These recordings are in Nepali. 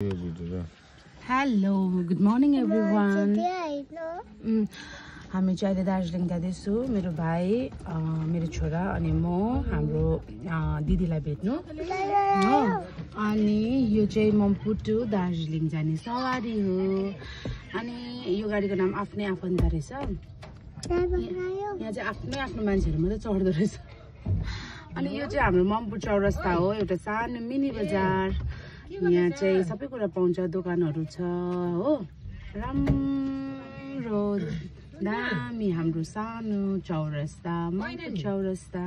Hello, good morning everyone. हामी चाहिँ अहिले दार्जिलिङ जाँदैछु मेरो भाइ मेरो छोरा अनि म हाम्रो दिदीलाई भेट्नु हो अनि यो चाहिँ मम्पू टु दार्जिलिङ जाने सवारी हो अनि यो गाडीको नाम आफ्नै आफन्त रहेछ यहाँ चाहिँ आफ्नो मान्छेहरु मात्रै चढ्दो रहेछ अनि यो चाहिँ हाम्रो मम्पू चौरस्ता हो एउटा सानो मिनी बजार यहाँ चाहिँ सबै कुरा पाउँछ दोकानहरु छ हो राम्रो दामी हाम्रो सानो चौरस्ता मम्पू चौरस्ता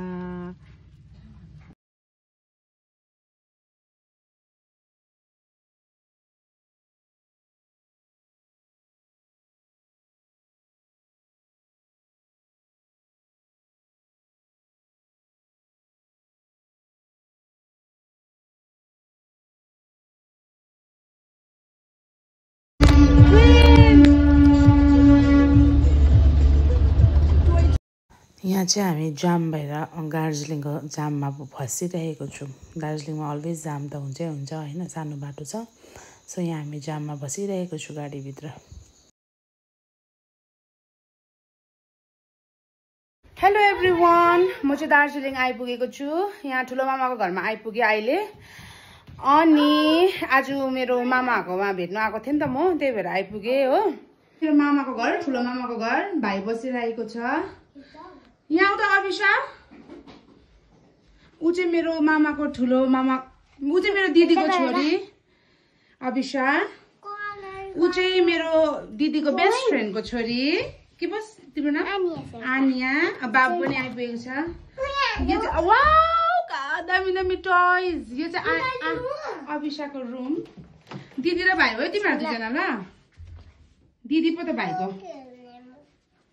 यहाँ चाहिँ हामी जाम भएर दार्जिलिङको जाममा फसिरहेको छौँ दार्जिलिङमा अलवेज जाम त हुन्छै हुन्छ हैन सानो बाटो छ सो यहाँ हामी जाममा बसिरहेको छु गाडीभित्र हेलो एभ्रीवान म चाहिँ दार्जिलिङ आइपुगेको छु यहाँ ठुलो मामाको घरमा आइपुगे अहिले अनि आज मेरो मामाकोमा भेट्न आएको थिएँ नि त म त्यही भएर आइपुगे हो मेरो मामाको घर ठुलो मामाको घर भाइ बसिरहेको छ यहाँ आउँदा अभिषा उ चाहिँ मेरो मामाको ठुलो मामा उ चाहिँ मेरो दिदीको छोरी अभिषा उ चाहिँ मेरो दिदीको बेस्ट फ्रेन्डको छोरी के बस तिम्रो नाम आनिया बाबु पनि आइपुगेको छ यो चाहिँ वाउ दामी दामी टॉयज यो चाहिँ अभिषाको रुम दिदी र भाइ भयो तिमीहरु दुईजना ल दिदी पो त भाइको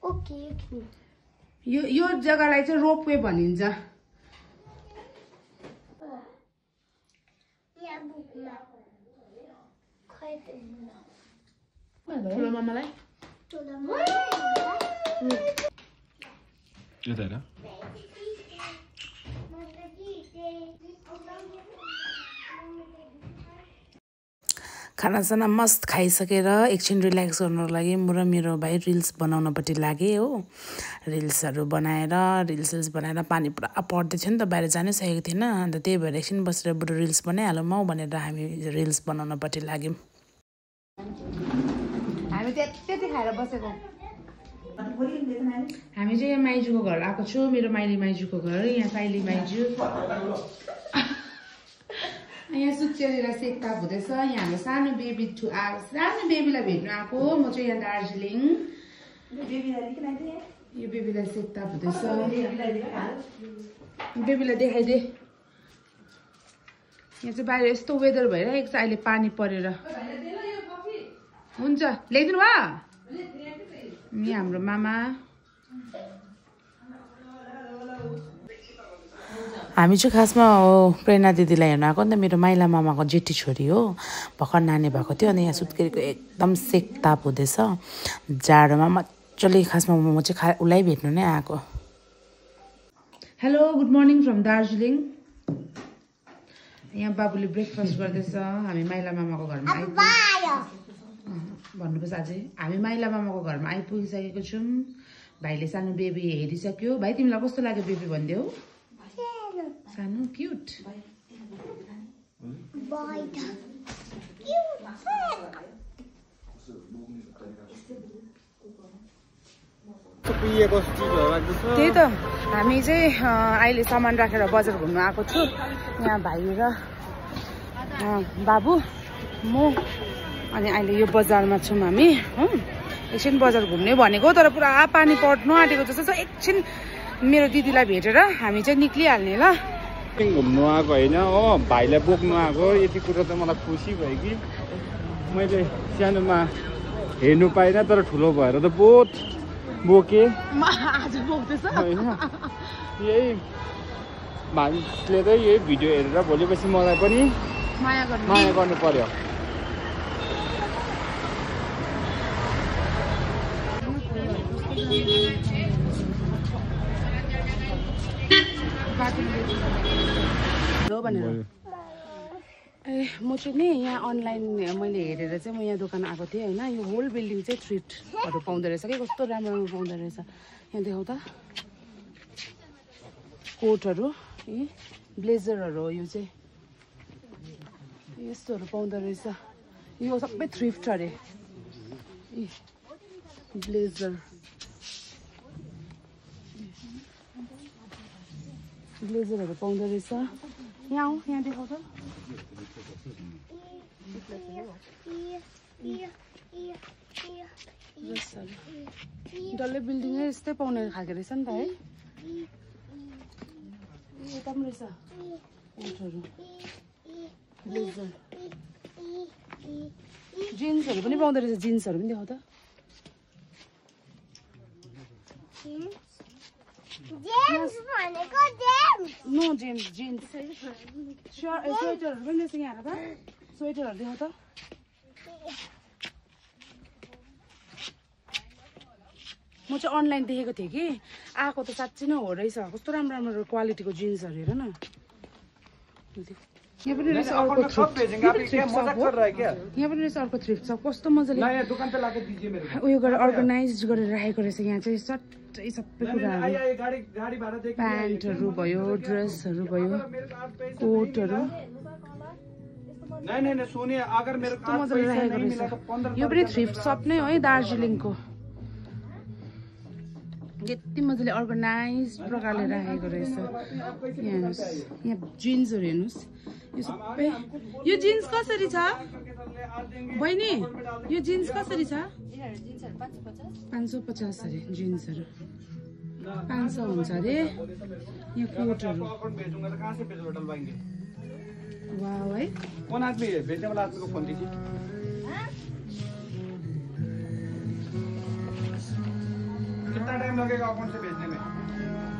ओके यो जग्गालाई चाहिँ रोपवे भनिन्छ ठुलो मामालाई खानासाना मस्त खाइसकेर एकछिन रिल्याक्स गर्नको लागि म र मेरो भाइ रिल्स बनाउनपट्टि लागे हो रिल्सहरु बनाएर पानी पुरा पर्दै थियो नि त बाहिर जानै सकेको थिएन अन्त त्यही भएर एकछिन बसेर बरु रिल्स बनाइहालौँ म भनेर हामी रिल्स बनाउनपट्टि लाग्यौँ हामी त्यति खाएर बसेको हामी चाहिँ यहाँ माइजूको घर आएको छु मेरो माइजूको घर यहाँ साइली माइजू यहाँ सुत्केर सेकताप हुँदैछ यहाँ हाम्रो सानो बेबीलाई भेट्न आएको म चाहिँ यहाँ दार्जिलिङ यो बेबीलाई सेकताप हुँदैछ बेबीलाई देखाइदे यहाँ चाहिँ बाहिर यस्तो वेदर भइरहेको छ अहिले पानी परेर हुन्छ ल्याइदिनु भयो यहाँ हाम्रो मामा हामी चाहिँ खासमा प्रेरणा दिदीलाई हेर्न आएको नि त मेरो माइला मामाको जेठी छोरी हो भर्खर नानी भएको थियो अनि यहाँ सुत्केरीको एकदम सेकताप हुँदैछ जाडोमा मजाले खासमा म चाहिँ उसलाई भेट्नु नै आएको hello good morning from Darjeeling यहाँ बाबुले ब्रेकफास्ट गर्दैछ हामी माइला मामाको घरमा भन्नुपर्छ अझै हामी माइला मामाको घरमा आइपुगिसकेको छौँ भाइले सानो बेबी हेरिसक्यो भाइ तिमीलाई कस्तो लाग्यो बेबी भनिदेऊ सानो क्यूट त्यही त हामी चाहिँ अहिले सामान राखेर बजार घुम्न आएको छु यहाँ भाइ र बाबु म अनि अहिले यो बजारमा छौँ हामी एकछिन बजार घुम्ने भनेको तर पुरा पानी पर्नु आँटेको जस्तो छ एकछिन मेरो दिदीलाई भेटेर हामी चाहिँ निक्लिहाल्ने ल घुम्नु आएको होइन हो भाइलाई बोक्नु आएको यति कुरा त मलाई खुसी भयो कि मैले सानोमा हेर्नु पाइनँ तर ठुलो भएर त बहुत बोके होइन यही मान्छेले त यही भिडियो हेरेर भोलिपछि मलाई पनि माया गर्नु पर्यो म चाहिँ नि यहाँ अनलाइन मैले हेरेर चाहिँ म यहाँ दोकान आएको थिएँ होइन यो होल बिल्डिङ चाहिँ थ्रिफ्टहरू पाउँदो रहेछ कि कस्तो राम्रो राम्रो पाउँदो रहेछ यहाँ देखाउ त कोटहरू ब्लेजरहरू हो यो चाहिँ यस्तोहरू पाउँदो रहेछ यो सबै थ्रिफ्ट अरे ब्लेजर ब्लेजरहरू पाउँदो रहेछ यहाँ आऊ यहाँ देखाउ त डल्लै बिल्डिङै यस्तै पाउने खालको रहेछ नि त है यता पनि रहेछ कोटहरू ब्लेजर जिन्सहरू पनि पाउँदो रहेछ जिन्सहरू पनि देखाउ त नो जेम्स जिन्स स्वेटरहरू पनि रहेछ यहाँ त स्वेटरहरू देखाउ त म चाहिँ अनलाइन देखेको थिएँ कि आएको त साँच्चै नै हो रहेछ कस्तो राम्रो राम्रो क्वालिटीको जिन्सहरू हेर न यहाँ पनि रहेछ अर्को थ्रिफ्ट सप कस्तो मजाले उयो गरेर अर्गनाइज गरेर राखेको रहेछ यहाँ चाहिँ सट्टै सबै कुराहरू प्यान्टहरू भयो ड्रेसहरू भयो कोटहरू कस्तो मजाले राखेको रहेछ यो पनि थ्रिफ्ट सप नै हो है दार्जिलिङको यति मजाले अर्गनाइज प्रकारले राखेको रहेछ यहाँ हेर्नुहोस् यहाँ जिन्सहरू हेर्नुहोस् यो सबै यो जिन्स कसरी छ बहिनी यो जिन्स कसरी छ 550 अरे जिन्सहरू 500 हुन्छ अरे यहाँ कोटहरू वाउ है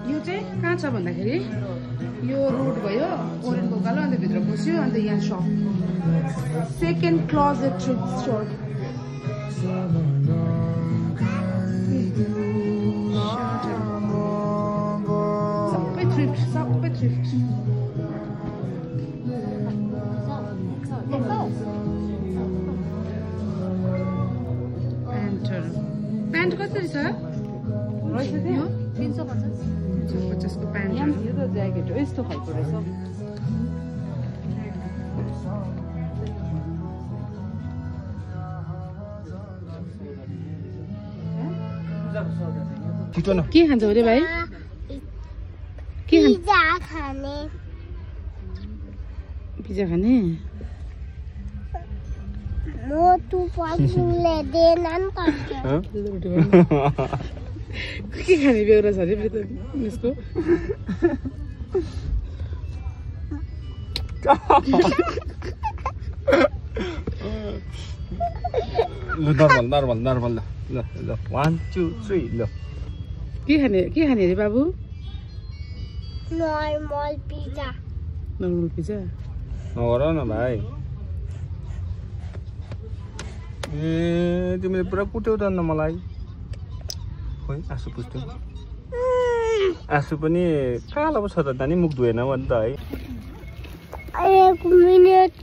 यो चाहिँ कहाँ छ भन्दाखेरि यो रोड भयो ओरेन्ज बोकालो अन्त भित्र पस्यो अन्त यहाँ shop second closet thrift store सबै थ्रिफ्ट प्यान्ट कसरी छ 350 को प्यान्ट यो त ज्याकेट हो यस्तो खालको रहेछ के खान्छ अरे भाइ के पिज्जा खाने मोटू पतलूले देना नि के खाने बेहोरा छ अरे यसको नर्मल ल 1 2 3 ल के खाने अरे बाबु नर्मल पिज्जा नगर न भाइ ए तिमीले पुरा कुट्यौ त न मलाई खोइ आँसु पुस्ट्यौ आँसु पनि कालो पो छ त नानी मुख धुएन भने त है एक मिनट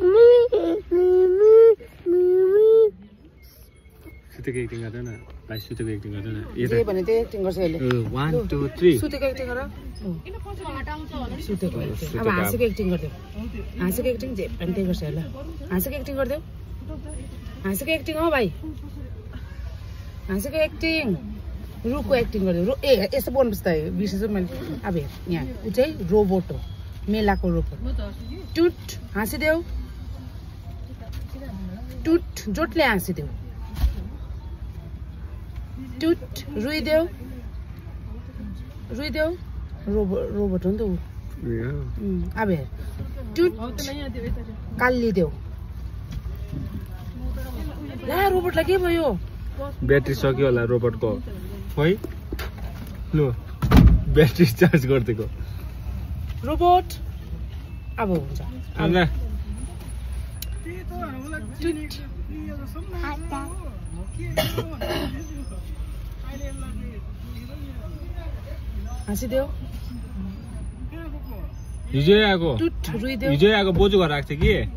सुतेको एक्टिङ गर्दैन भाइ सुतेको एक्टिङ गर्दैन जे भने त्यही एक्टिङ गर्छ अहिले 1 2 3 सुतेको एक्टिङ गर सुतेको अब हाँसेको एक्टिङ गर्दै हाँसेको एक्टिङ जे पनि त्यही गर्छ ल हाँसेको एक्टिङ गर्दै हाँसेको एक्टिङ हो भाइ हाँसेको एक्टिङ रुखको एक्टिङ गर्दै ए यस्तो बोल्नुपर्छ त बिर्सेछ मैले अब हेर यहाँ ऊ चाहिँ रोबोट हो मेलाको रोबोट टुट हाँसिदेऊ टुट जोटले हाँसिदेऊ टुट रुइदेऊ रोबोट हो नि त ऊ अब हेर टुट कालिदेऊ ला रोबोटलाई के भयो ब्याट्री सक्यो होला रोबोटको है लु ब्याट्री चार्ज गरिदिएको रोबोट अब हुन्छ हाँसिदेऊ हिजो आएको बोजू घर आएको थियो कि